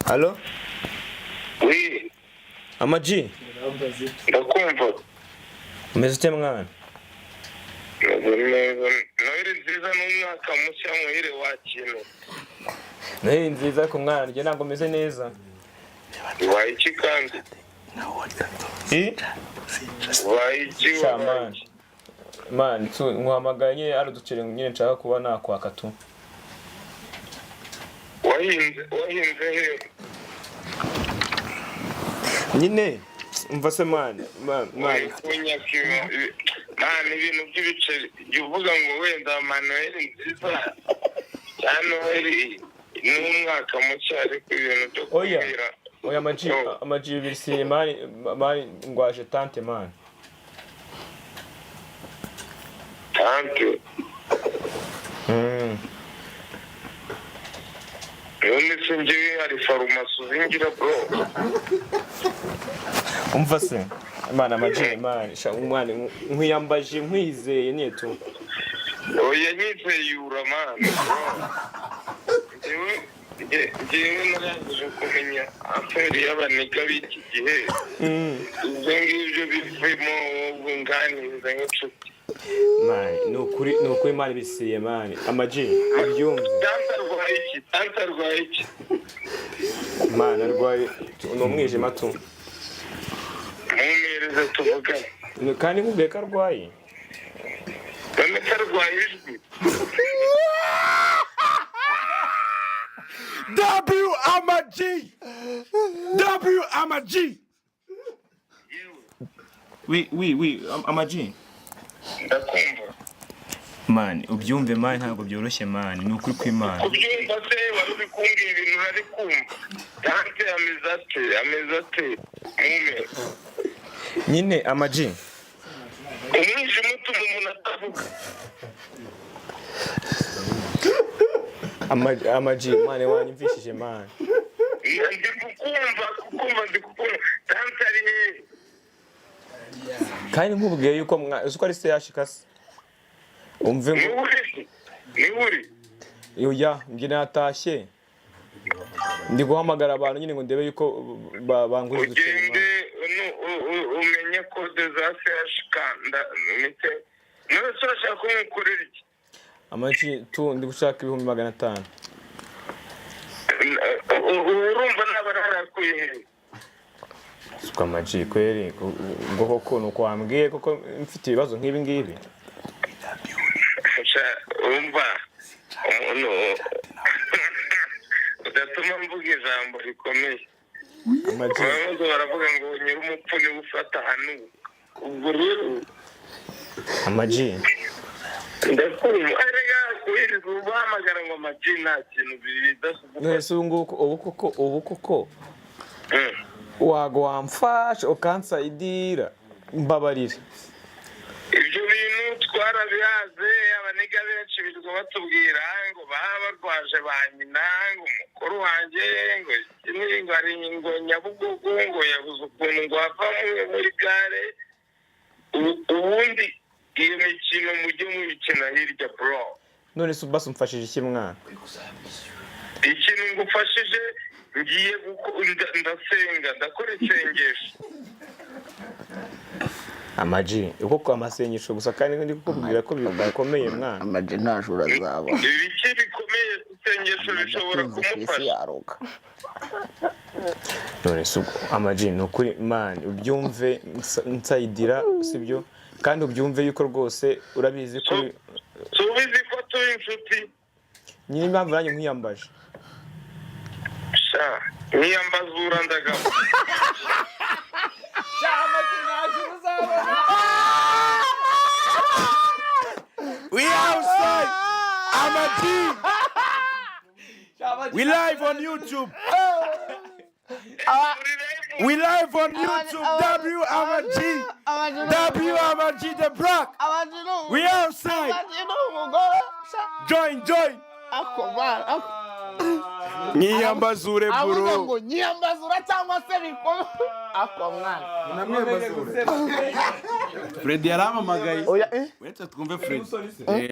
Allo? Oui. Amaji. Ndakumva. Umeze ute, mwana? Meze neza. Noheli nziza n'umwaka mushya muhire wa kintu. Noheli nziza ku mwana, njye ntabwo meze neza. Ubaye iki kandi? I? Ubaye iki? Sha Wabaye man. iki? Man, tu nkuhamagaye nyine ari uduceri nyine nshaka kuba nakwaka tu. Wahinze he? Nyine umva se man, man, man. Uri kunyaka man, ibintu by'ibiceri. Jya uvuga ngo wenda Manuel nziza cya Noheli n'umwaka mushya, ariko ibintu byo Oya. kubwira. Oya Amaji, Oh. Amaji birisiye man, man, ngwaje tante, man. Tante? None se njyewe hari farumasi uzingira, bro? Umva se. Man, Amaji, man, sha umwana nkwiyambaje nkwizeye nyine tu. Oya, nyizeyura, man, bro. Njyewe narangije kumenya affaire y'abanigga b'iki gihe. Ibyo ngibyo bivemo, wowe nganiriza nk'inshuti. Man, ni ukuri man, bisiye man. Amaji, ubyumve. Tante arwaye iki? Tante arwaye iki? Man, arwaye ni umwijima tu. Mumpereze tuvugane. Kandi nkubwiye ko arwaye. None se arwaye ijwi? W I'm a G. W I'm a G. Oui, oui, oui, Amaji. Ndakumva. Man, ubyumve man, ntabwo byoroshye man, ni ukuri kw'Imana. Kubyumva se, wari uri kumbwira ibintu ntari kumva. Tante ameze ate? Ameze ate? Mume. Nyine Amaji. Umwijima utuma umuntu atavuga. Amaji, Amaji, man, wanyumvishije, man? Ndi kukumva, kukumva, ndi kukumva. Tante ari hehe? Kandi nkubwiye yuko uzi ko ari se yashikase. Umve ngo Niwe uri se? Niwe uri? Oya, njye natashye. Ndi guhamagara abantu nyine ngo ndebe yuko banguriza uduceri, man. Ugende umenye code za CHK ndetse. None se urashaka ko nkukorera iki? Amaji tu, ndi gushaka 500,000. Urumva naba narakuye hehe? Suka Amaji kweri, ubwo koko nuko wambwiye koko mfite ibibazo nk'ibi ngibi? Sha, umva, umuntu udatuma mvuga ijambo rikomeye. Amaji. Bamwe baravuga ngo nyir'umupfu niwe ufata hano, ubwo rero. Amaji. Ndakumva. Erega kuhiriza ubahamagara ngo Amaji nta kintu biza kugufasha. None se ubu ngubu, ubu koko wago wamfasha ukansayidira? Mbabarire. Ibyo bintu twarabihaze. Abanigga benshi birirwa batubwira ngo baba barwaje ba nyina, ngo umukuru wanjye ngo iki ngo ari ngo Nyabugogo, ngo yabuze ukuntu ngo ava muri gare. Ubundi iyo mikino mujye muyikina hirya, bro. None se basi umfashije iki, mwana? Ikintu ngufashije, ngiye ndasenga, ndakora isengesho. Amaji, uko amasengesho gusa, kandi ndi kukubwira ko bikomeye, mwana. Amaji ntashobora azaba. Ibiki bikomeye? Isengesho bishobora Adatunze ku isi kumufasha. yaroga. None se ubwo Amaji, ni ukuri man, ubyumve, nsayidira, sibyo? Kandi ubyumve yuko rwose urabizi ko Subizi ko turi inshuti. Nyine impamvu nanjye nkwiyambaje. Sha, niyambazura ndagabo. Amaji, ntacyo uzabona. We outside. I'm a G. We live on YouTube. We live on YouTube. W I'm a G. W I'm a G the Black. Amaji ni We outside. Amaji ni umugore sha. Join, join. Ako mwana ako. Nyiyambazure, Avuze bro. ngo nyiyambazura cyangwa se bikome, ako mwana. Fred yarampamagaye. Oya, eh. Uretse twumve Fred.